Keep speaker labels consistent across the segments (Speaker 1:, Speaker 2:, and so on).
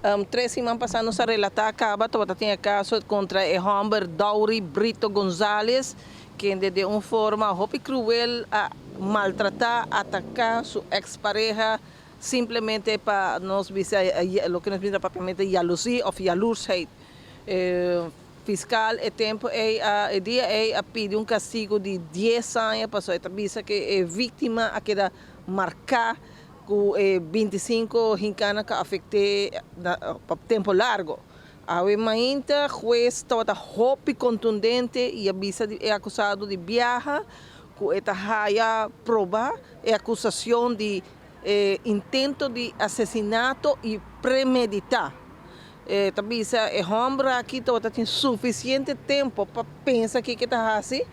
Speaker 1: 3 siman pasá nos a relatá kaba, tabatin kaso kontra e hòmber Dauri Brito González, ku di un forma hopi kruel a maltratá, ataká su ekspareha simplemente pa nos bisa loke nos bisa propiamente jaloezie òf jaloersheid. Fiskal e tempu e dia ei a pidi un kastigu di 10 aña, pasó e bisa ku e víktima a keda marká ku 25 hinkana ku a afekt'é pa tempu largu. Awe mainta, hues tabata hopi kontundente i a bisa e akusado di biaha, ku e ta haya proba e akusashon di intento di asesinato i premeditá. Ta bisa e hòmber aki tabatin sufisiente tempu pa pensa kiko e ta hasi,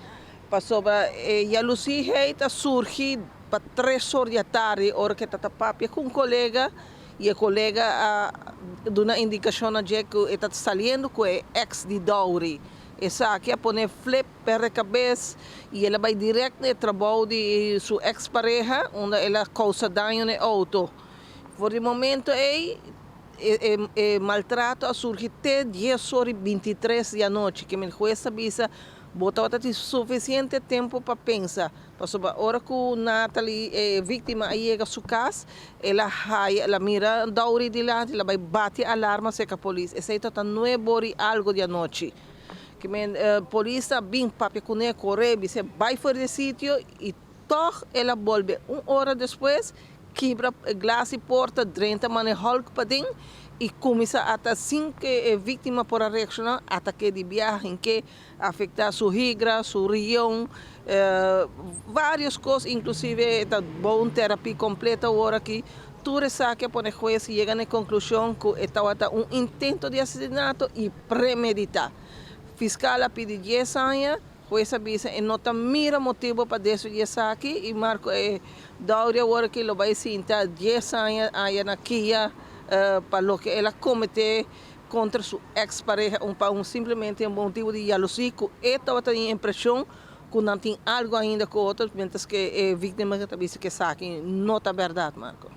Speaker 1: pasobra jaloezie a surgi pa 3 or di atardi, ora ku e ta papia ku un kolega i e kolega a duna indikashon na dje ku e ta saliendo ku e ex di Dauri. Esaki a pon'é flip, pèrdè kabes i el a bai direkt na trabou di su ex pareha, unda el a kousa daño na outo. For di e momento ei, e maltrato a surgi te 10 or i 23 di anochi, ku e hues a bisa: "Bo tabatin sufisiente tempu pa pensa." Pasobra ora ku Natalie, víktima, a yega su kas, el a mira Dauri dilanti, el a bai bati alarma serka polis. Esei tabata 9 or i algu di anochi. Ke men polis a bin papia kuné, kore, bis'é bai for di sitio i toch el a bolbe un ora despues, kibra glas di porta, drenta manera Hulk paden i kuminsá ata sin ku e víktima por a reakshoná, atak'é di biaha, ku a afektá su higra, su riñon, vários kos, inklusive ta bon terapia kompleto awor aki. Tur esaki a pone hues yega na konklushon ku tabata un intento di asesinato i premeditá. Fiskal a pidi 10 aña, hues a bisa e no ta mira motibu pa destruí esaki i Marco e Dauri awor aki lo bai sinta 10 aña aya na KIA pa loke el a kometé kontra su ex-pareha, pa un simplemente un motibu di jaloezie, ku e tabatin impreshon ku nan tin algu ainda ku otro, mientras ku e víktima ta bisa ku esaki no ta berdat, Marco.